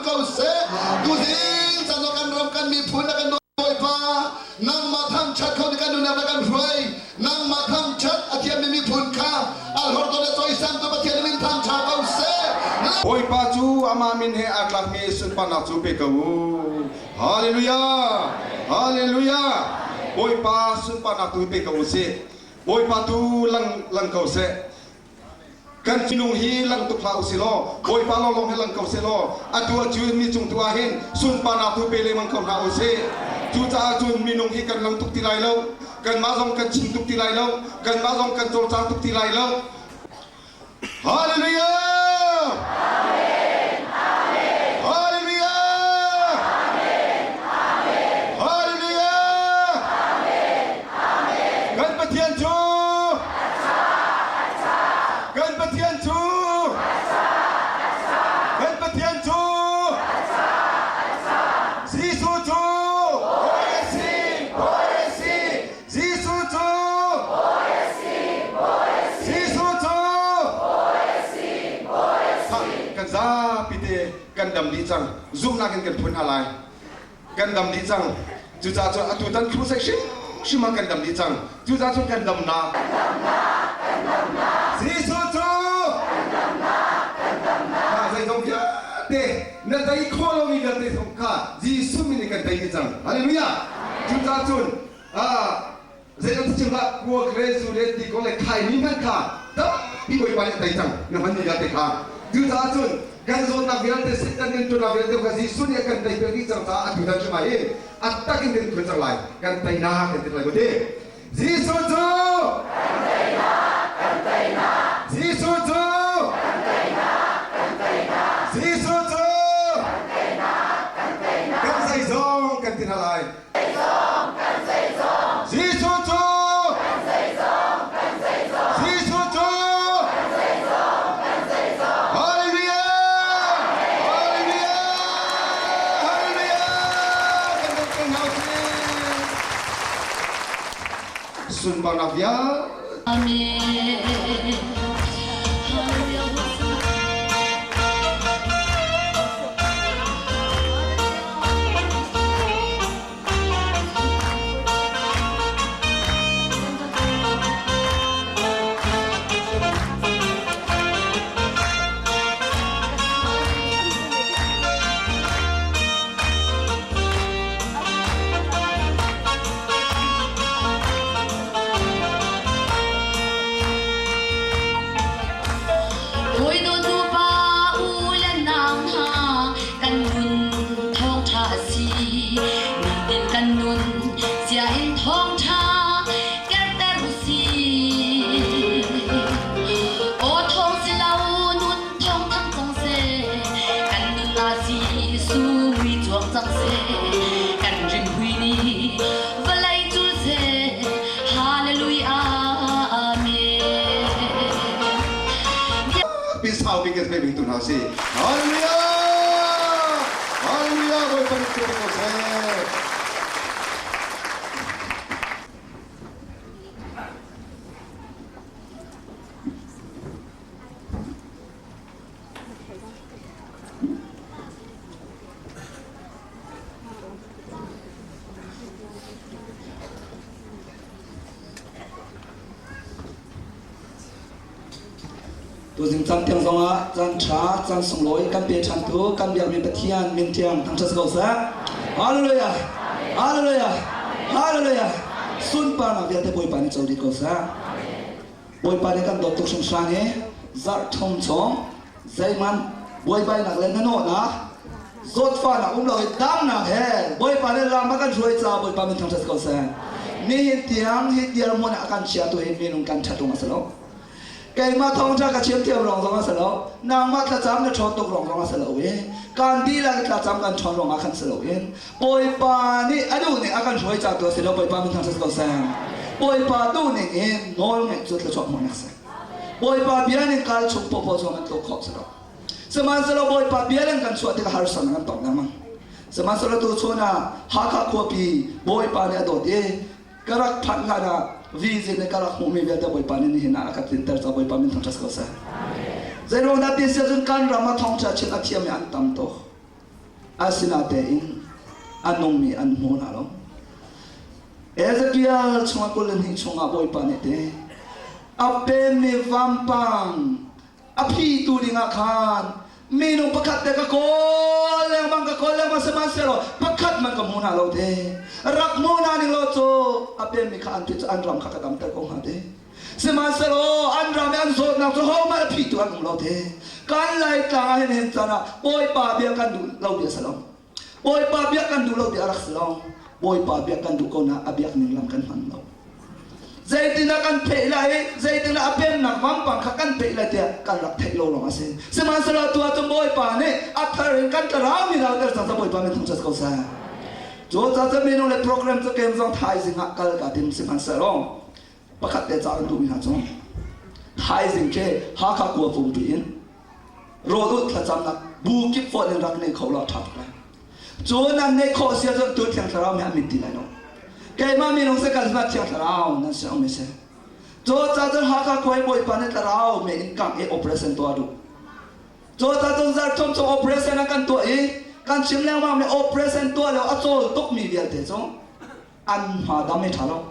ko seh. Tuzing caan kan ram kan miphun na kan Bawipa, nangmah thangṭhat kho kan nunnak na kan hruai. Nangmah thangṭhat a thiammi miphun kha alhorto le cawisangtu Pathian min thangṭha ko seh. Bawipa cu amah min he aa tlakmi sunparnak cu pe ko u. Hallelujah! Hallelujah! Bawipa sunparnak tu pe ko u sih. Bawipa tu lang lang ko seh. Kan minung hi lang tuk hlah usih law Bawipa lawnglawng hi lang ko seh law atu ahcun mi cung tu ah hin sunparnak tu pe lengmang ko hna usih. Cucaah cun minung hi kan lang tuk ti lai lo. Kanmah zong kan chim tuk ti lai lo. Kanmah zong kan cawlcang tuk ti lai lo. Hallelujah! Amen! Amen! Hallelujah! Amen! Amen! Hallelujah! Amen! Amen! Kan Pathian cu A ṭha! A ṭha! Kan Pathian cu A ṭha! A ṭha! Kan Pathian cu A ṭha! A ṭha! Jesuh cu Bawi a si! Bawi a si! Jesuh cu Bawi a si! Bawi a si! Jesuh cu Bawi a si! Bawi a si! Kan zapi te kan dam dih cang. Zumhnak in kan phun hna lai. Kan dam dih cang. Cucaah cun atu tan crusade hrimhrim ah kan dam dih cang. Cucaah cun kan damnak. Kan damnak! Kan damnak! Jesuh cu Kan damnak! Kan damnak! Kha zeizong vialte na tei khawh lomi vialte zong kha Jesuh min in kan tei dih cang. Hallelujah! Cucaah cun Zeitluk chim hlah kuak le zu le ti kong le khaimi hmanh kha tampi Bawipa nih a tei cang na hmanmi vialte kha. Cucaah cun kan zawtnak vialte Satan kan ṭuannak vialte kha Jesuh nih a kan tei piak dih cang caah atu tan hrim ah hin a tak in kan ṭuan cang lai kan teinak kan ti lai ko ti. Jesuh cu Kan teinak kan teinak Jesuh cu kan teinak kan teinak Jesuh cu kan teinak kan teinak kan zeizong kan ti hna lai. Jesuh cu Jesuh cu Hallelujah! Hallelujah! Hallelujah! Kan kan kan hau si. Sunparnak vialte Amen. Hawi dawtu pa u le nau hna kan nun thawngṭha a si. Nitin kan nun sia in thawngṭha kerter u sih. Aw thawng si lo nun thawng thang cang seh. Kan nun ah Jesuh mui cuang cang seh. Kan rimhui nih vawlei cul seh. Hallelujah. Amen. Pi sau bik in bik tu hna si. Hallelujah! Hallelujah! Bawipa nih tu ko seh. Tuzing caan tiang zongah caan ṭha, caan sunglawi kan pe ṭhantu kan biakmi Pathian min thiang thangṭhat ko seh. Hallelujah! Hallelujah! Hallelujah! Sunparnak vialte Bawipa nih co dih ko seh. Bawipa nih kan dawt tuk hringhran i zarh thum chung zeihmanh buaibainak le hnahnawhnak zawtfahnak um lo i damnak he Bawipa nih lam a kan hruai caah Bawipa min thangṭhat ko seh. Nihin tiang hi dirhmun ah a kan chiatu hi minung kan ṭhat ruang a si lo. Keimah thawngṭha ka chim thiam ruang zong a si lo. Nangmah thlacam na ṭhawn tuk ruang zong a si lo i kan dihlak thlacam kan ṭhawn ruang ah khan si loin Bawipa nih a duh ning a kan hruai ca tu a si lo. Bawipa min thangṭhat ko seh. Bawipa duh ning in nawl ngeih cu thluachuah hmuhnak si. Bawipa bia ning kal chung popo cu kan tluk khawh si lo. Sihmanhsehlaw Bawipa bia in kan chuah tikah harsa kan tong lengmang. Sihmanhsehlaw tu chun ah Hakha khuapi Bawipa nih a dawt i ka rak phanh hlan ah vision in ka rak hmuhmi vialte Bawipa nih nihin ah a ka tlinter caah Bawipa min thangṭhat ko seh. Zeiruang dah ti si ahcun kan ram ah thawngṭha chim a thiammi an tam tuk. Asinatein a nungmi an hmu hna lo. Ezekiel chungah 22 chungah Bawipa nih te a pemmi vampang a phitu dingah khan minung pakhat te ka kawl lengmang ka kawl lengmang sihmanhsehlaw pakhat man ka hmu hna lo te rak hmu hna ning law cu a pemmi kha an cu an ram kha ka damter ko hnga te Sihmanhsehlaw an ram i an zawtnak cu hohmanh a phihtu an um lo te. Kan Laitlang ah hin hin can ah Bawipa bia kan duh lo bia si lo. Bawipa bia kan duh lo bia a rak si lo. Bawipa bia kan duh ko na a biak ning lam kan hman lo. Zeitindah kan theih lai i zeitindah a pemnak vampang kha kan theih lai tiah kan rak theih lo lawng a si. Sihmanhsehlaw tu ah cun Bawipa nih a thar in kan tlarau mi lauter cang ca Bawipa min thangṭhat ko seh. Cu ca cu minung le program cu kem zong thaizing ah kal ka tim sihmanhsehlaw pakhat te ca kan duhmi hna cu thaizing khi Hakha khua pumpi in rawl ulh thlacamnak bu kip fawn in rak nei kho law ṭha tuk lai. Cu nan neih khawh si ahcun tu Thiang Thlarau nih a mit ti lai lo. Keimah minung se kan hna Thiang Thlarau nan si ang mi si. Cu ca cun Hakha khua i Bawipa nih Thlarau me in kangh i operation tuah duh. Cu ca cun zarthum chung operation a kan tuah i kan chim lengmang mi operation tuah lo a cawl tukmi vialte cu an hma dam i ṭha lo.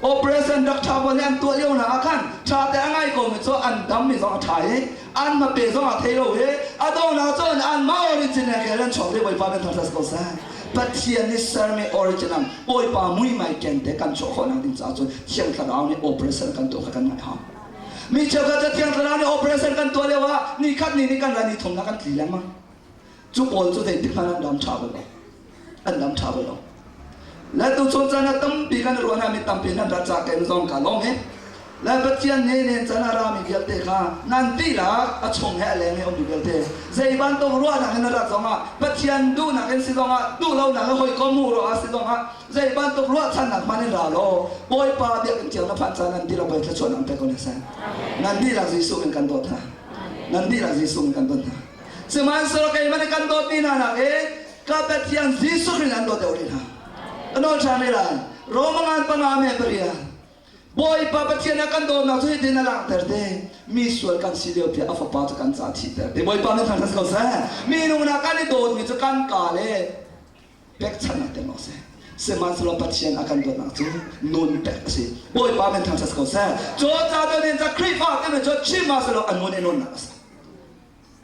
Operation rak ṭha pawl nih an tuah lio hna ah khan ṭha te a ngai komi cu an dam mi zong a ṭha i an hmape zong a thei lo i a donghnak cun anmah origin he khel an chuak dih Bawipa min thangṭhat ko seh. Pathian nih sermi original Bawipa muimai ken te kan chuah khawhnak ding caah cun Thiang Thlarau nih operation kan tuah kha kan ngaih hau. Mi cheukhat cu Thiang Thlarau nih operation kan tuah lio ah ni khat ni nih kan ra ni thumnak kan tli lengmang. Cu pawl cu zeitik hmanh an dam ṭha bal lo. An dam ṭha bal lo. Le tuchun caan ah tampi kan ruah hna mi tampi nan rat ca ken zong ka lawm hi. Le Pathian nih nen caan ah rami vialte kha nan dihlak a chung he a leng he ummi vialte zei bantuk ruahnak in na rat zongah Pathian duhnak in si zongah duh lonak in hawikom hmuh ruangah si zongah zei bantuk ruahchannak hmanh in ra law Bawipa biakinn thiang na phanh caan nan dihlak Bawi thluachuah nan pek ko hna seh. Nan dihlak Jesuh in kan dawt hna. Nan dihlak Jesuh in kan dawt hna. Sihmanhsehlaw keimah nih kan dawtmi hna nakin ka Pathian Jesuh Khrih nih an dawt deuh rih hna. Ka nawl ṭhan rih lai. Roma ngan panga me pariat. Bawipa Pathian a kan dawtnak cu hitin a langhter te. Mi sual kan si lio tiah a fapa cu kan ca thihter te. Bawipa min thangṭhat ko seh. Minung nak kan i dawtmi cu kan ka le pekchanhnak te lawng si. Sihmanhsehlaw Pathian a kan dawtnak cu nun pek a si. Bawipa min thangṭhat ko seh. Cu ca cu ca Khrihfa timi cu chim ah selaw a nun i nunnak a si.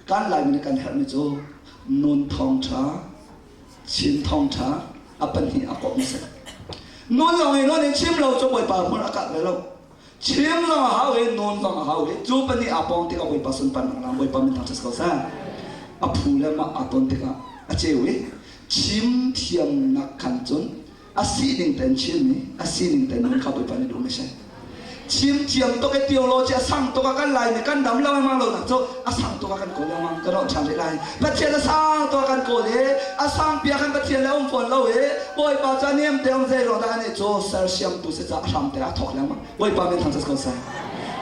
Kan Laimi nih kan herhmi cu nun thawngṭha, chim thawngṭha a pahnih a komh a si. Nun lawng i nun in chim lo cu Bawipa hmun a kal ve lo. Chim zong a hau i nun zong a hau i cu pahnih aa pawng tikah Bawipa sunparnak lang Bawipa min thangṭhat ko seh. A phu le mah aa ton tikah a ceu i chim thiamnak khan cun a sining tein chim i a sining tein nun kha Bawipa nih duhmi a si. Chim thiam tuk i theology a sang tuk ah kan lai nih kan dam lengmang lo nak cu a sang tuk ah kan kawl lengmang kan rawh ṭhan rih lai. Pathian a sang tuk ah kan kawl i a sang pia khan Pathian le um fawn lo i Bawipa cu a niam te um zei ruang dah anih cu sersiamtu si caah a hram te ah thawk lengmang. Bawipa min thangṭhat ko seh.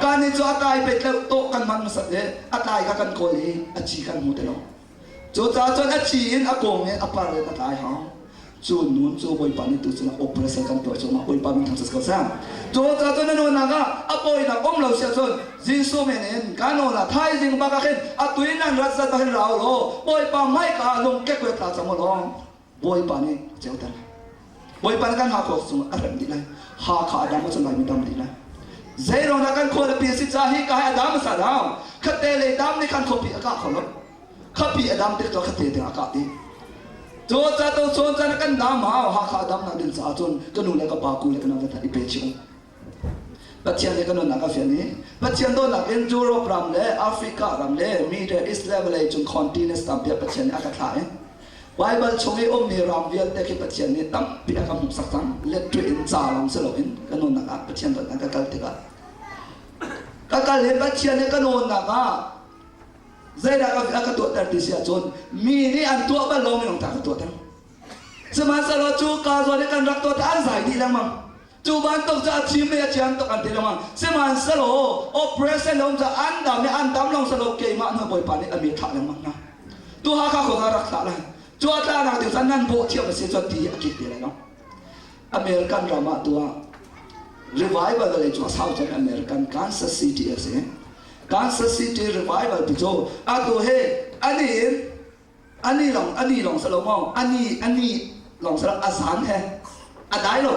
Kan nih cu a tlai pet lo tawh kan hman hmasat i a tlai kha kan kawl i a ci kan hmu ti lo. Cucaah cun a ci in a kawng in a par in a tlai hau. Cu nun cu Bawipa nih tu cun operation kan tuah cuahmah Bawipa min thangṭhat ko seh. Cucaah cun na nunnak ah a pawinak um lo si ahcun Jesuh min in ka nawl ah thaizing bak ah khin a tui nan rat zat ah hin ra u law Bawipa hmaika ah lungkek le tla cang u law Bawipa nih a ceuter lai. Bawipa nih kan Hakha chung a remh dih lai. Hakha a dam ahcun Laimi dam dih lai. Zeiruang dah kan khualipi a si caah hi ka hi a dam a sa dam. Khatte lei dam nih khan khuapi a kah kho lo. Khuapi a dam tik cu khatte tiang a kah dih. Cu ca to chawn caan kan dam hau Hakha a dam nak ding caah cun ka nu le ka pa ku le ka nau le i pe chih Pathian nih ka nunnak a fian i Pathian dawtnak in Europe ram le Africa ram le Middle East le vawlei cung continents tampi ah Pathian nih a ka thlah i Baibal chung i ummi ram vialte khi Pathian nih tampi a ka hmuhsak cang. Letṭuih in ca lawng si loin ka nunnak ah Pathian dawtnak ka kal tikah ka kal i Pathian nih ka nunnak ah zeidah a ka tuahter ti si ahcun mi nih an tuah bal lo minung ta ka tuahter. Sihmanhsehlaw cu ka zawn i kan rak tuah an zai dih lengmang. Cu bantuk cu a thim i a thiam tuk an ti lengmang. Sihmanhsehlaw operation um cu an dam i an dam lawng selaw keimah hna Bawipa nih a mi thlah lengmang hna. Tu Hakha khua kha rak thlah lai. Cu a tlahnak ding cun nan bawh thiam a si cun ti a kik ti lai lo. American ram ah tu ah revival vawlei cu a sau cang American Kansas City a si. Kansas City revival ti cu atu hi ani in. Ani long ani long sa lo maw ani ani long sa lo a zan he a dai lo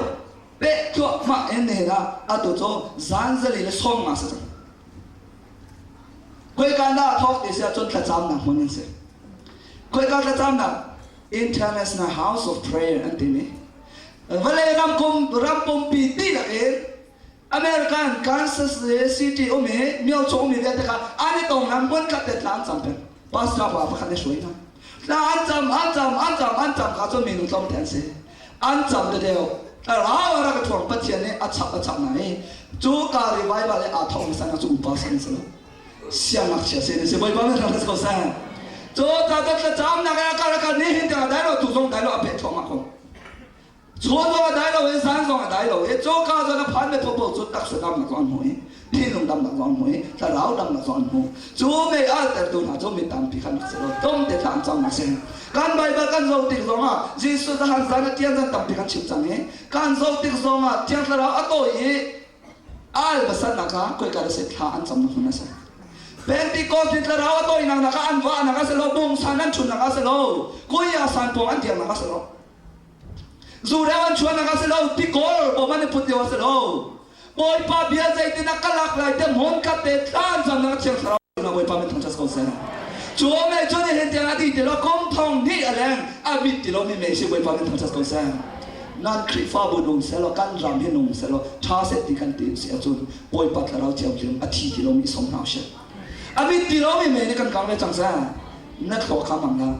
peh thluahmah in nihin ah atu cu zan zali le sawm nga si cang. Khoika dah thawk ti si ahcun thlacamnak hmun an si. Khoika thlacamnak International House of Prayer an timi vawlei ram kum ram pumpi dihlak in American Kansas City um i myo chung ummi vialte kha an i tong hna hmun khat te thla an cam peng. Pastor pa pakhat nih hruai hna. Thla an cam an cam an cam an cam kha cun minu tlawmte an si. An cam dedeu. Rau rak thuang Pathian nih a chap a chap hna i cu ka revival i aa thawk hmasa nak cu upa san an si lo. Siangngakchia se ne si Bawipa min thangthat ko seh. Cu ta ta thlacam nak a kar a kar ni hin tiang dai lo tu zong dai lo a peh thluahmah ko. Chun zong a dai lo i zan zong a dai lo i coka zong a phan me popo cu taksa damnak zong an hmu i thinlung damnak zong an hmu i thlarau damnak zong an hmu. Cu mei altertu hna cu mi tampi khan rak si lo tom te thla an cam nak si. Kan Baibal kan zoh tik zong ah Jesuh zahan zan a tian zan tampi kan chim cang i kan zoh tik zong ah Thiang Thlarau a tawi i al basannak kha khoika da se thla an cam na hmun a si. Pentecost ni thlarau a tawinak nak ah an vah nak a si lo, bungsan an chun nak a si lo, kuia san pawng an dir nak a si lo. Zureu an chuahnak a si lo, tikor bawm an i put lio a si lo. Bawipa bia zeitin a ka lak lai te hmun khat te thla an camnak Thiang Thlarau na Bawipa min thangṭhat ko seh. Cu mei cu nihin tiang a dih ti lo, kum thong hnih a leng, a mit ti lomi mei si Bawipa min thangṭhat ko seh. Nan Khrihfabu nung selaw, kan ram hi nung selaw, ṭha seh ti kan ti si ahcun Bawipa Thlarau Thianghlim a thi ti lomi i som hna usih. A mit ti lomi mei nih kan kang ve cang seh. Na thluak kha hmang hlah,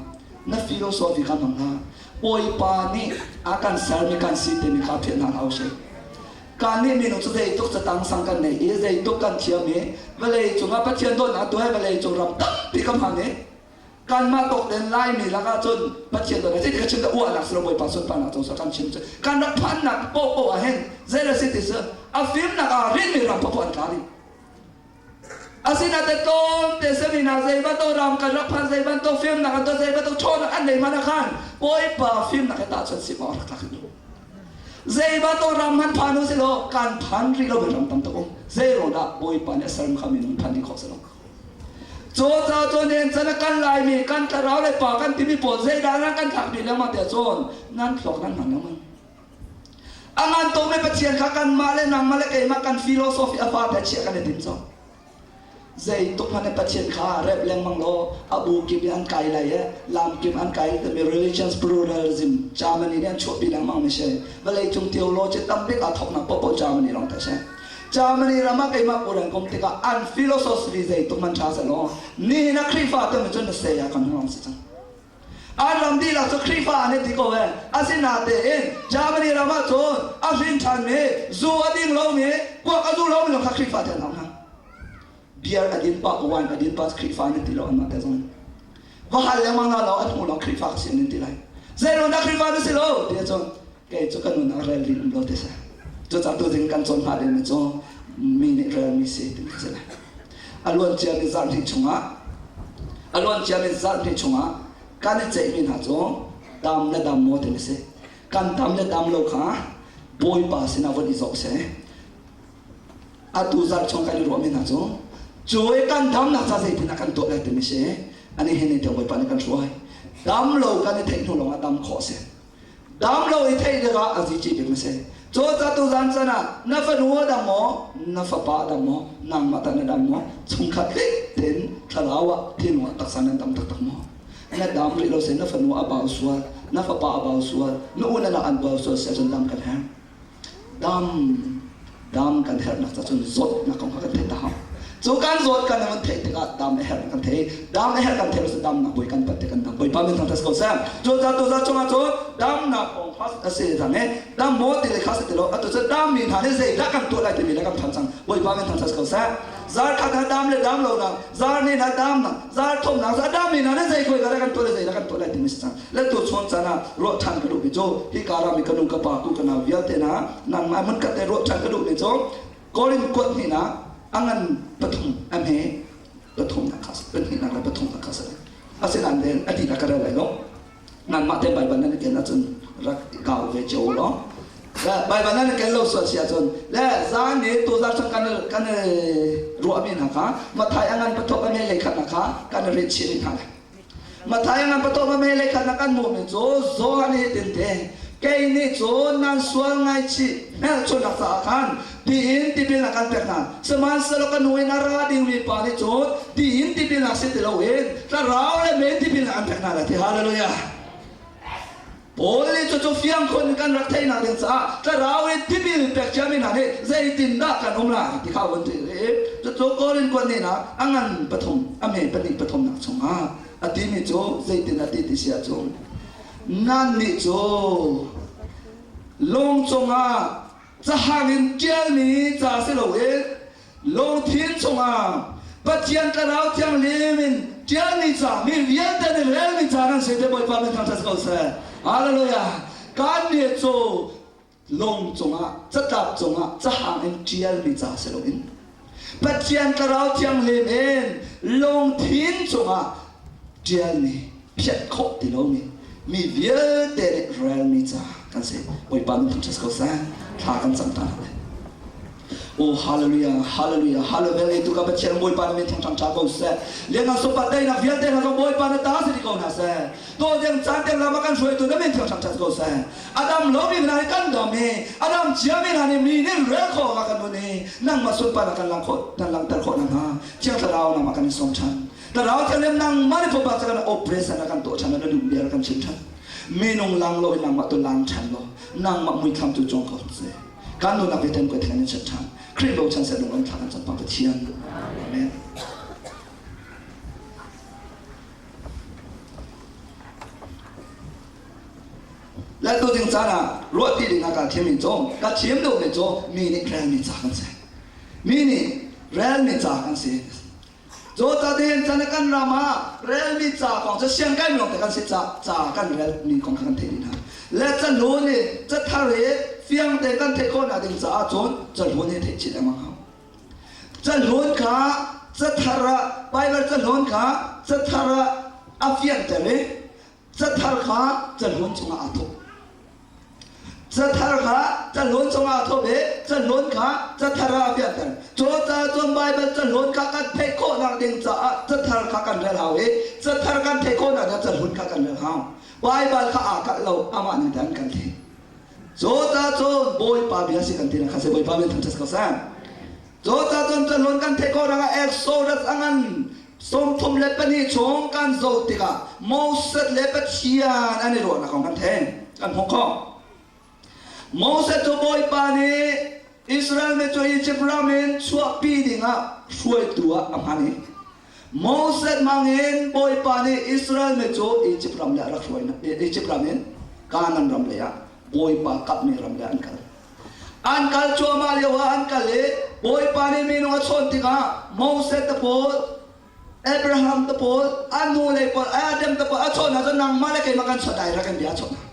na philosophy kha hmang hlah. Bawipa nih a kan sermi kan si timi kha philh hna hlah usih. Kan nih minung cu zeituk catang sang kan nei i zeituk kan thiam i vawlei cungah Pathian dawtnak tu he vawlei cung ram tampi kan hman i kanmah tawk ten Laimi lakah cun Pathian dawtnak zeitik ka chim dah uahnak si lo Bawipa sunparnak cung kan chim cu kan rak phannak paohpaoh ah hin zei le si ti cu a fimnak ah rinmi ram paohpaoh an tla dih. Asinain tlawmte seminar zei bantuk ram kan rak phan zei bantuk fimnak an tuah zei bantuk ṭhawnnak an nei hmanh ah khan Bawipa fimnak he tahchuan sim awk rak tlak in um. Zei bantuk ram hmanh phan u silaw kan phan rih lo mi ram tam tuk um. Zei ruang dah Bawipa nih a sermi kha minung phan dih khawh si lo. Cu ca cu nen can a kan Laimi kan thlarau le pa kan timi pawl zeidah nan kan thlak dih lengmang tiah cun nan thluak nan hman lengmang. A ngan tukmi Pathian kha kanmah le nangmah le keimah kan philosophy a fate chiah kan i tim cang. Zeituk hmanh in Pathian kha rep lengmang law a bu kip in an kai lai i lam kip an kai timi religions pluralism Germany nih an chuahpi lengmang mi si. Vawleicung theology tambik aa thawknak paohpaoh Germany lawng te si. Germany ram ah keimah puran kum tikah an philosophy zeituk hmanh ṭha seh law nihin ah Khrihfa timi cun na saya kan hung si cang. An ram dihlak cu Khrihfa an i ti ko ee. Asinatein Germany ram ah cun a hrin ṭhanmi, zu a ding lomi, kuak a zu lomi lawng kha Khrihfa te an hong hna. Beer a din pah, wine a din pah Khrihfa an i ti lo anmah te zong. Va hal lengmang hna law an hmu lawng Khrihfa ka si an in ti lai. Zeiruang dah Khrihfa na si lo? Ti cun kei cu ka nun ah rel ding um lo ti si. Cucaah tuzing kan cawn hnga dingmi cu mi nih relmi si ti ka si lai. A luan ciami zarh hnih chungah a luan ciami zarh hnih chungah kan i ceihmi hna cu dam le dam maw ti a si. Kan dam le dam lo kha Bawipa sinah von i zoh seh. Atu zarh chung kan i ruahmi hna cu cu i kan damnak ca zeitin ah kan tuah lai timi si. Ani hin ni tiang Bawipa nih kan hruai. Dam lo kan i theih hnu lawngah dam khawh a si. Dam lo i theih tikah a zici bik na si. Cu ca tuzan can ah na fanu a dam maw, na fapa a dam maw, nangmah tah na dam maw, chungkhat tling tein thlarau ah thinlung ah taksa nan dam taktak maw? Na dam rih lo se na fanu a bau sual, na fapa a bau sual, na u na nak an bau sual si ahcun dam kan herh. Dam dam kan herhnak ca cun zawtnak kong kha kan theih ta hau. Cu kan zawt kan kan theih tikah dam a herh kan thei. Dam a herh kan theih lo damnak bawi kan pat kan dam. Bawipa min thangṭhat ko seh. Cu ca tu za chungah cun damnak kong kha a si cang i dam maw ti le kha si ti lo atu cu dam mi hna nih zeidah kan tuah lai timi le kan phan cang. Bawipa min thangṭhat ko seh. Zar khat ha dam le dam lo nak, zar ni na dam nak, zar thom nak, zar dam mi hna nih zei koi ka kan tuah le zeidah kan tuah lai timi si cang. Le tu chon caan ah ruah ṭhan ka duh mi cu hi ka ram i ka nu ka pa ku ka nau vialte hna nangmah hmun khat te ruah ṭhan ka duh mi cu Korin kuat hnihnak a ngan pathum a hme pathumnak kha pahnihnak le pathumnak kha si asinain den a dihlak ka rel lai lo nangmah te Baibal nan i ken ahcun rak kau ve cio law Baibal nan i ken lo sual si ahcun le zan i tuzar chung kan kan ruahmi hna kha Mathai a ngan pathum a hme hlei khatnak kha kan i rinh chih rih hna lai. Matthai ngan pathum a mei le khat na kan hmuhmi cu Johan hi tin te kei nih cun nan sual ngaihchih hmelchunhnak caah khan tiin tipil a kan pek hna. Sihmanhsehlaw ka hnu in a ra dingmi pa nih cun tiin tipilnak si ti loin thlarau le mei tipilnak an pek hna lai ti. Hallelujah. Paul nih cucu fiang khun in kan rak theihnak ding caah thlarau in tipil pek ciami hna nih zeitindah kan um lai ti kha a vun ti i cucu Korin kuat hnihnak a ngan pathum a hme pahnih pathumnak chungah a timi cu zeitin a ti ti si ahcun nannih cu lung cungah cahang in ṭialmi ca si loin lungthin chungah Pathian Thlarau Thianghlim in ṭialmi ca mi vialte nih relmi ca nan si te Bawipa min thangṭhat ko seh. Hallelujah. Kan nih cu lung cungah catlap cungah cahang in ṭialmi ca si loin Pathian Thlarau Thianghlim in lungthin cungah ṭialmi phiat khawh ti lomi mi vialte nih relmi ca kan si. Bawipa min thangṭhat ko seh. Thla kan cam ta hna. Oh hallelujah hallelujah hallelujah tu ka Pathian Bawipa na min thangṭhat ṭha ko seh. Lianngan sunpar teinak vialte hna zong Bawipa na ta si ko hna seh. To ding caan te lam a kan hruaitu na min thangṭhat ṭha ko seh. Adam lomi hna nih kan dam i Adam ciami hna nih mi nih rel khawh ah kan nun i nangmah sunpar na kan lang khawh kan langhter khawh nakhnga Thiang Thlarau nangmah kan in sawm ṭhan. Thlarau Thianghlim nangmah nih pumpak kan operation na kan tuah ṭhan na duh bia kan chim ṭhan. Minung lang lo in nangmah tu lang ṭhan law nangmah muithlam tu cawng ko seh. Kan nunnak vialte ko thlen in chat ṭhan. Khrih bochan seh lung thla kan cam Pathian. Amen. Le tu ding caan ah ruah ti ding ah ka thiam in cawm ka thiam lo mi cu mi nih rel mi ca kan si mi nih rel mi ca kan si Cu can kan ram ah relmi ca kong cu siangkai lawng te kan si ca ca kan relmi kong kha kan theih dih hna. Le cahlun i cathar i fiang te kan theih khawh nak ding caah cun cahlun hi theih chih lengmang hau. Cahlun kha cathar ah Bible cahlun kha cathar ah a fianter i cathar kha cahlun chungah aa thup. Cathar kha cahlun chungah a thup i cahlun kha cathar ah a fianter. Cucaah cun Baibal cahlun kha kan theih khawhnak ding caah cathar kha kan rel hau i cathar kan theih khawhnak ding cahlun kha kan rel hau. Baibal kha aa kalh lo, amah ning te an kan theih. Cucaah cun Bawipa bia si kan ti na kha si Bawipa min thangṭhat ko seh. Cucaah cun cahlun kan theih khawhnak ah Exodus a ngan 32 chung kan zoh tikah Moses le Pathian an i ruahnak kong kan theih, kan hmuh khawh. Moses cu Bawipa nih Israel mi cu Izipt ram in chuahpi dingah hruaitu ah a hman i Moses hmangin Bawipa nih Israel mi cu Izipt ram le a rak hruai Izipt ram in Kanaan ram lei ah Bawipa kapmi ram le an kal. An kal cuahmah lio ah an kal i Bawipa nih minung a chawnh tikah Moses te pawl, Abraham te pawl, a nu lei pawl, Adam te pawl a chawnh hna cu nangmah le keimah kan chawnh dai rak in bia a chawnh hna.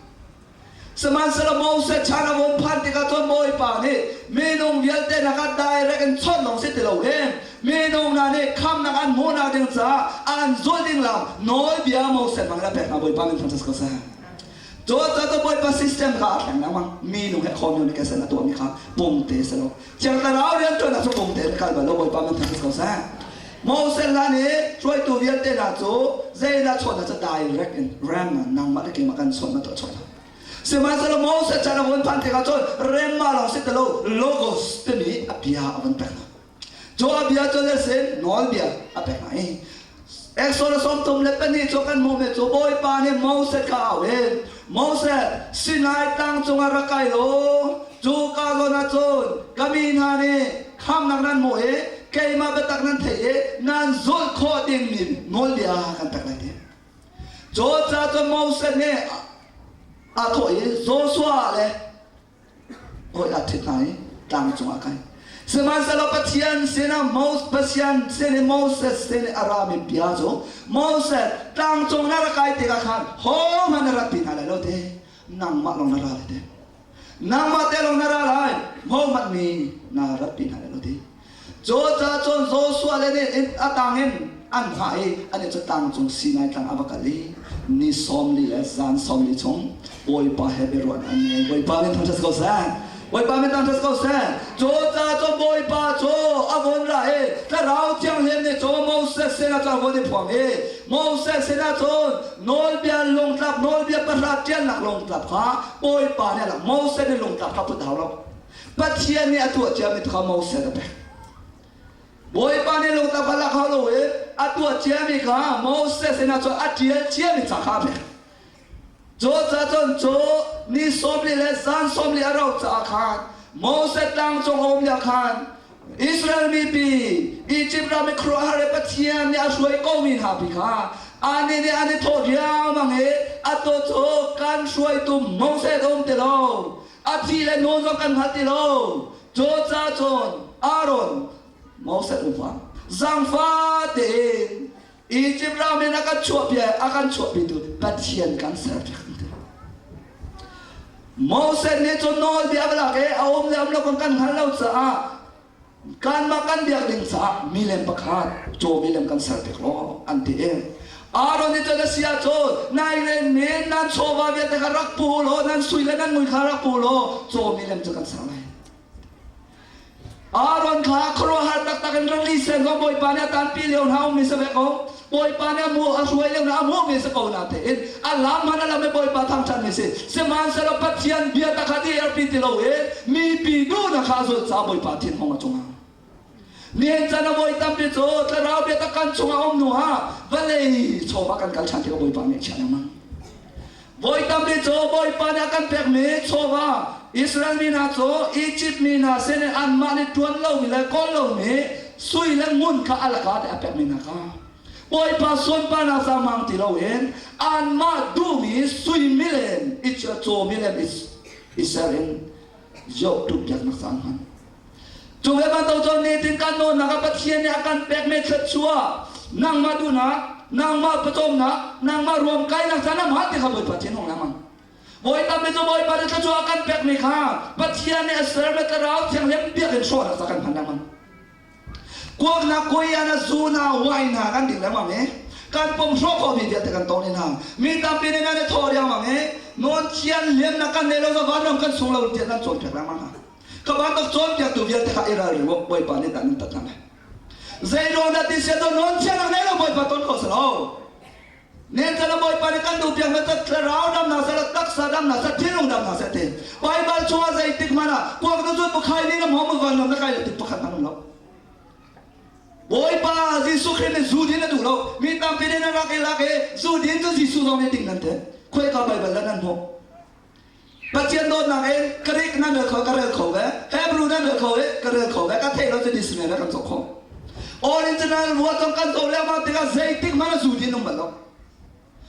Sihmanhsehlaw Moses chan a vung phanh tikah cun Bawipa nih minung vialte hna kha direct in chawnh lawng si ti loin minung hna nih khamnak an hmuhnak ding caah an zulh ding lam nawlbia Moses hmang in a pek hna Bawipa min thangṭhat ko seh. Cucaah cu Bawipa system kha a thleng lengmang. Minung he communication a tuahmi kha pungte si lo. Thiang Thlarau rianṭuannak cu pungte in kal bal lo Bawipa min thangṭhat ko seh. Moses hlan i hruaitu vialte hna cu zeidah chawhnak cu direct in rem nangmah le keimah kan chawnh na tuah chawnh. Sihmanhsehlaw Moses chan a vun phanh tikah cun rem ma lawng si ti lo logos timi a bia a vun pek hna. Cu a bia cu le sin nawlbia a pek hna i Exodus 32 cu kan hmuhmi cu Bawipa nih Moses kha a auh i Moses Sinai tlang cungah rak kai law cu ka zawn ah cun ka mi hna nih khamnak nan hmuh i keimah biatak nan theih i nan zulh khawh dingmi nawlbia kan pek lai ti. Cucaah cun Moses nih a thawh i Joshua le hawi aa ṭhit hna i tlang cungah kai. Sihmanhsehlaw Pathian sinah Moses Pathian sin i Moses sin i a rami bia cu Moses tlang cung na rak kai tikah khan hohmanh na ratpi hna lai lo te nangmah lawng na ra lai te nangmah te lawng na ra lai hohmanh mi na ratpi hna lai lo te Cucaah cun Joshua le nih a tang in an hngah i anih cu tlang cung Sinai tlang a va kal i ni sawm li le zan sawm li chung Bawipa he biaruahnak an ngei. Bawipa min thangṭhat ko seh. Bawipa min thangṭhat ko seh. Cu ca cu Bawipa cu a vun ra i Thlarau Thianghlim nih cu Moses sinah cun a vun i phuang i Moses sinah cun nawlbia lungtlap nawlbia pahra ṭialnak lungtlap kha Bawipa nih a lak. Moses nih lungtlap kha put a hau lo. Pathian nih a tuah ciami kha Moses a pek. Bawipa nih lungtlap kha lak hau lo i a tuah ciami kha Moses sinah cun a ṭial ciami ca kha a pek. Cucaah cun cu ni 40 le zan 40 a rauh caah khan Moses tlang cung a um lio khan Israel mipi Izipt ram i khuaruahhar i Pathian nih a hruai komi hna pi kha anih nih an i thawh riangmang i atu cu kan hruaitu Moses a um ti lo, a thi le nawn zong kan hngal ti lo. Cucaah cun Aaron Moses upa zaangfah tein Egypt ram in a kan chuahpi a kan chuahpitu Pathian kan ser piak an ti. Moses nih cun nawlbia a lak i a um le um lo kan kan hngal lo caah kanmah kan biak ding caah milem pakhat caw milem kan ser piak law an ti i Aaron nih cun a si ahcun nai le min nan chawva vialte kha rak pu law nan sui le nan mui kha rak pu law caw milem cu kan ser lai. Aaron kha khuaruahhar taktak in rili sen zong Bawipa nih a tanpi lio hna ummi si ve ko. Bawipa nih a mu a hruai lio hna a hmuhmi si ko natein a lam hmanh a lam i Bawipa thangṭhatmi si. Sihmanhsehlaw Pathian bia tak kha dirpi ti loin mipi duhnak kha a zulh caah Bawipa thinhung a cungah. Nihin chan a voi tampi cu thlarau biatak kan chungah um hnu ah vawlei chawva kan kal ṭhan tikah Bawipa ngaihchia lengmang. Voi tampi cu Bawipa nih a kan pekmi chawva Israel mi hna cu Izipt mi hna sinin anmah nih ṭuan lomi le kawl lomi sui le ngun kha a lakah a pekmi hna kha Bawipa sunparnak ca hmang ti loin anmah duhmi sui milem caw milem i ser in Job ṭumpiaknak ca an hman. Cu ve bantuk cun nitin kan nawlnak ah Pathian nih a kan pekmi thluachuah nangmah duhnak, nangmah pawcawmnak, nangmah ruamkainak ca na hman ti kha Bawipa thinhung lengmang. Bawi tampi cu Bawipa nih thluachuah a kan pekmi kha Pathian nih a sermi Thlarau Thianghlim biakinn hrawhnak ca kan hman lengmang. Kuaknak, kuaiana, zuna, wine hna kan ding lengmang i kan pum hrawh khawhmi vialte kan tawng hna. Mi tampi nih nan i thawh riangmang i nawn thian liamnak kan nei lo vanram kan sung lo tiah nan cawnpiak lengmang hna. Ka bantuk cawnpiaktu vialte kha i ralring u, Bawipa nih dan in tat hna lai. Zeiruang dah ti sia nawn thian ang nei lo Bawipa ton kho si lo. Nen chan Bawipa nih kan duhpiak na thlarau damnak seh taksa damnak seh thinlung damnak seh ti. Baibal chungah zeitik hmanh ah kuak na zut bukhai ning na hmawm van na kai lo tik pakhat hmanh um lo. Bawipa Jesuh Khrih nih zu din a duh lo. Mi tampi nih nan rak i lak i zu din cu Jesuh zong nih ding nan ti. Khuaika Baibal dah nan hmuh? Pathian dawtnak in Greek nan rel kho ka rel kho ve, Hebrew nan rel kho i ka rel kho ve, ka theih lo cu dictionary kan cawk kho. Original word zong kan zoh lengmang tikah zeitik hmanh a zu din um bal lo.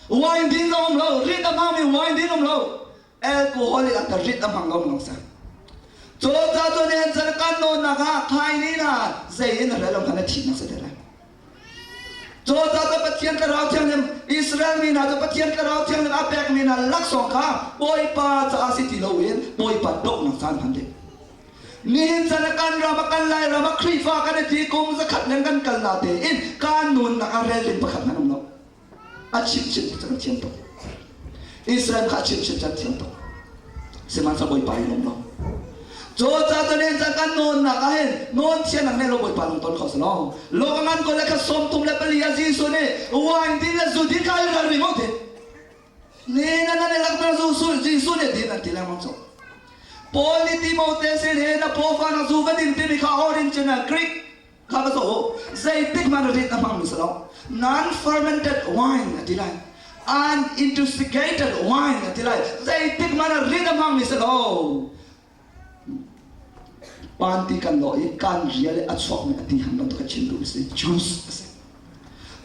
Wine din zong um lo, rit a hmangmi wine din um lo. Alcohol in a rit a hmang lo long sa. Cu ca cu nihin cun kan nawnnak ah khaini na zei in a rel lo khan a thihnak si te lai. Cucaah Pathian Thlarau Thianghlim Israel mi hna cu Pathian Thlarau Thianghlim a pekmi hna laksawng kha Bawipa caah si ti loin Bawipa donghnak caan hman ding. Nihin chan ah kan ram ah kan Lairam ah Khrihfa kan i ti kum zakhat leng kan kal na tein kan nunnak ah rel ding pakhat hmanh um lo. A chimchim cu kan thiam tuk. Israel kha a chimchim cu an thiam tuk. Sihmanhsehlaw Bawipa in um lo. Cucaah cun hin kan nawnnak ah hin nawn thiannak nih lo Bawipa lung ton kho si lo. Lo ka ngan ko le kha 34 ah Jesuh nih wine din le zu din kha i ralring u ti. Ni na nan i lakter zu Jesuh nih din an ti lengmang cu. Paul nih Timote sin hi na pawfa na zu va din timi kha original Greek kha va zoh u zeitik hmanh rit a hmangmi si lo non fermented wine a ti lai unintoxicated wine a ti lai zeitik hmanh rit a hmangmi si lo panti kan lawh i kan rial i a chuakmi a ti han bantuk a chim duh si juice a si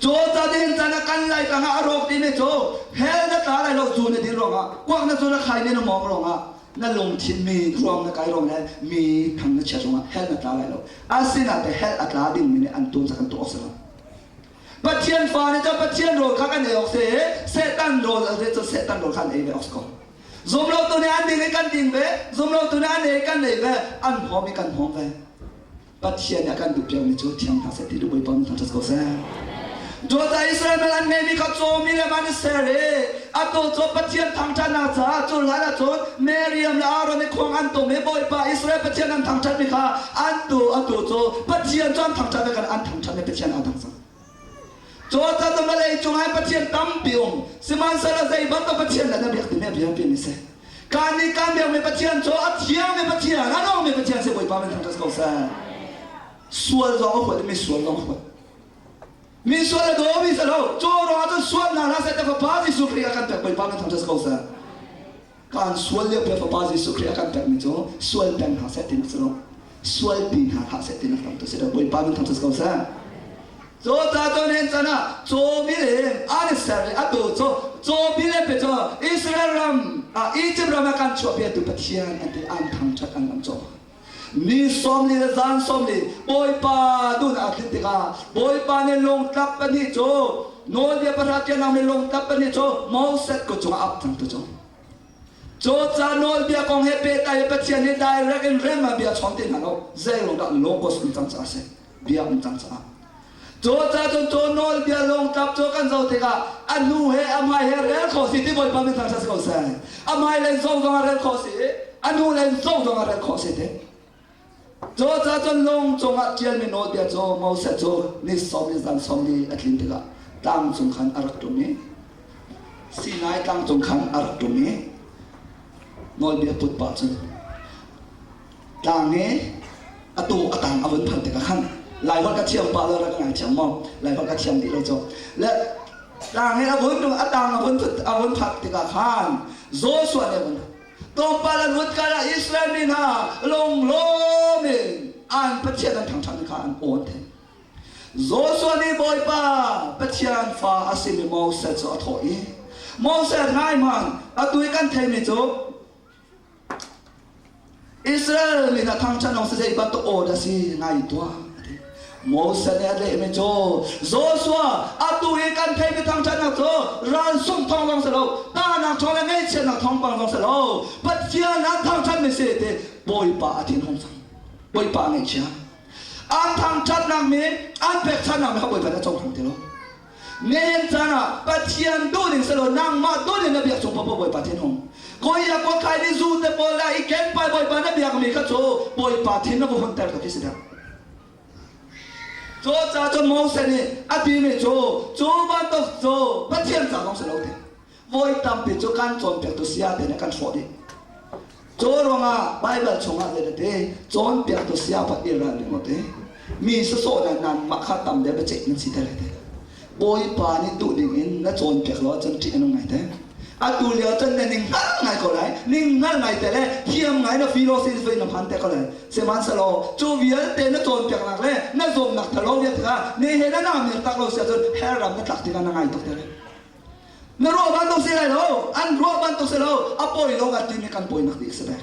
cu ca din can ah kan lai tang ah a rawk timi cu hell na tla lai lo cu na din ruangah kuak na cu na khai ne na mawng ruangah na lungthin mi ruang na kai ruang le mi thang na chiat ruangah hell na tla lai lo asinain hell a tla dingmi nih an tun kan tuah awk si lo Pathian fa nih cun Pathian rawl kha kan ei awk si Satan rawl a cun Satan rawl kha an ei ve awk si ko zumlotu nih an ding i kan ding ve zumlotu nih an ei kan ei ve an hmawm i kan hmawm ve Pathian nih a kan duh piakmi cu thiang hna seh ti duh Bawipa min thangṭhat ko seh. Dawta Israel an ngeimi kha cawmi le man i ser i Atu cu Pathian thangṭhatnak caah cu hlan ahcun Miriam le Aaron nih khuang an tum i Bawipa Israel Pathian an thangṭhatmi kha an tu atu cu Pathian cu an thangṭhat ve kan an thangṭhatmi Pathian aa dang cang. Cu caan cu vawlei cungah Pathian tampi um sihmanhsehlaw zei bantuk Pathian dah na biak timi a biapi mi si. Kan nih kan biakmi Pathian cu a thiangmi Pathian, a nungmi Pathian si Bawipa min thangṭhat ko seh. Sual zong a huat i misual zong a huat. Mi sual a daw mi si lo. Cu ruangah cun sualnak hna seh Fapa Jesuh Khrih a kan pek Bawipa kan thangṭhat ko seh. Kan sual lio pe Fapa Jesuh Khrih a kan pekmi cu sual peng hna seh tinak si lo. Sual pi hna hlah seh tinak tam tu si lo. Bawipa min thangṭhat ko seh. Cu ca cu nen can ah caw milem an i ser i atu cu caw milem pe cu Israel ram ah Egypt ram ah kan chuahpiatu Pathian an ti an thangṭhat an lam cawk. Ni 40 le zan 40 Bawipa duhnak a tlin tikah Bawipa nih lungtlap pahnih cu nawlbia pahra tianang mi lungtlap pahnih cu Moses kut cungah ap cang tu cu. Cu ca nawlbia kong he pehtlai i Pathian nih direct in rem ah bia chawn ti hna lo. Zei ruang dah logos um cang caah a si. Bia um cang caah. Cu ca cun cu nawlbia lungtlap cu kan zoh tikah a hnu he a hmai he rel khawh si ti Bawipa min thangṭhat si ko seh. A hmai lei zong zong ah rel khawh si i a hnu lei zong zong ah rel khawh si ti. Cu ca cun lung cungah ṭialmi nawlbia cu Moses cu ni 40 zan 40 a tlin tikah tlang cung khan a rak ṭum i Sinai tlang cung khan a rak ṭum i nawlbia put pah cun tlang i atu a tang a vun phanh tikah khan Laiholh ka thiam pah lo rak ka ngaithiam maw Laiholh ka thiam dih lo cu le tlang i a vun a tang a vun a vun phak tikah khan Joshua nih a vun tlawmpal an vun kal ah Israel mi hna lunglawm in an Pathian an thangṭhat kha an awn the Joshua nih Bawipa Pathian fa a simi Moses cu a thawh i Moses ngai hmanh atu i kan theimi cu Israel mi hna thangṭhat awk si zei bantuk aw dah si ngai tuah a ti. Moses nih a lehmi cu Joshua atu hi kan theimi thangṭhatnak cu ral sungh thawng zong si lo tahnak thawng le ngaihchiatnak thawngpang zong si lo Pathian an thangṭhatmi si ti Bawipa a thinhung cang. Bawipa a ngaihchia. An thangṭhatnak mi an pekchanhnak mi kha Bawipa nih a cohlang ti lo. Nihin caan ah Pathian duhning si lo nangmah duhning na biak chung paoh Bawipa thinhung. Koia kuakhai nih zu te pawl le i kenpai Bawipa na biakmi kha cu Bawipa thin na va hunter tuk hi si dah. Cu ca cun Moses nih a timi cu cu bantuk cu Pathian ca zong si lo ti. Voi tampi cu kan cawnpiaktu saya te nih kan hrawh dih. Cu ruangah Baibal chungah zei ti cawnpiaktu saya pa i ralring u ti. Mi sawsawh na nan mah kha tam deuh biaceih nan si te lai te. Bawipa nih duh ding in na cawnpiak lo ahcun ṭih a nung ngai te. Atu lio cun na ning hngal ngai ko lai, ning hngal ngai te le thiam ngai na philosophy na hman te ko lai. Sihmanhsehlaw cu vialte na cawnpiaknak le na zuamnak thalo vialte kha ne he na namir tak lo si ahcun hell ram na tlak tikah na ngai tuk te lai. Na ruah bantuk si lai lo, an ruah bantuk si lo, a pawi lo kan timi kan pawinak dih a si bek.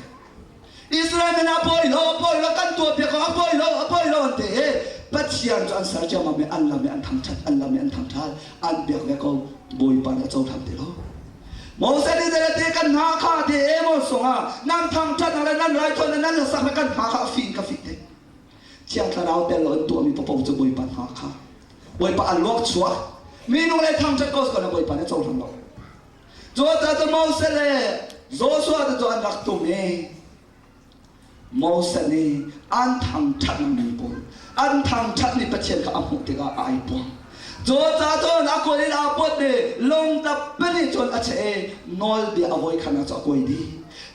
Israel men a pawi lo, a pawi lo, kan tuah piak ko, a pawi lo, a pawi lo an ti i Pathian cu an ser ciammam i an lam i an thangṭhat, an lam i an thangṭhat, an biak ve ko, Bawipa nih a cohlang ti lo. Moses nih zei ti kan hna kha ti Amos sungah nan thangṭhatnak le nan raithawinak nan hlasak le kan hna kha a fih in ka fih te. Thiang Thlarau tel lo in tuahmi paoh cu Bawipa hna kha Bawipa a luak chuak minung le thangṭhat ko na Bawipa nih a cohlang lo. Cu caah Moses le Joshua te cu an rak tum i Moses nih an thangṭhat mi pawl an thangṭhat mi Pathian kha a hmuh tikah a ai puang. Cu caah cun a kual in aa put i lungtap pahnih cun a cheh i nawlbia a voi khan ah cu a kuai dih.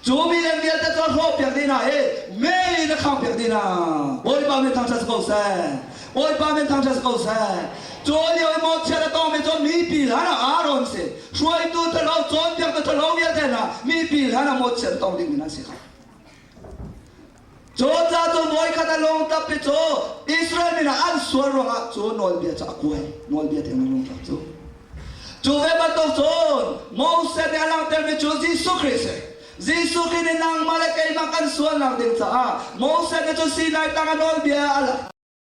Cu mi le vialte cu a hrawhpiak dih hna i mei in a khangpiak dih hna. Bawipa min thangṭhat si ko seh. Bawipa min thangṭhat si ko seh. Cu lio i mawhchiat a tongmi cu mipi hlan ah Aaron si. Hruaitu ṭhalo, cawnpiaktu ṭhalo vialte hna mipi hlan ah mawhchiat a tong dingmi nan si kha. Cu ca cu voikhat a lungtap i cu Israel mi hna an sual ruangah cu nawlbia cu a kuai. Nawlbia tiang lungtap cu. Cu ve bantuk cun Moses nih a langhtermi cu Jesuh Khrih a si. Jesuh Khrih nih nangmah le keimah kan sualnak ding caah Moses nih cun Sinai tlang a nawlbia a lak.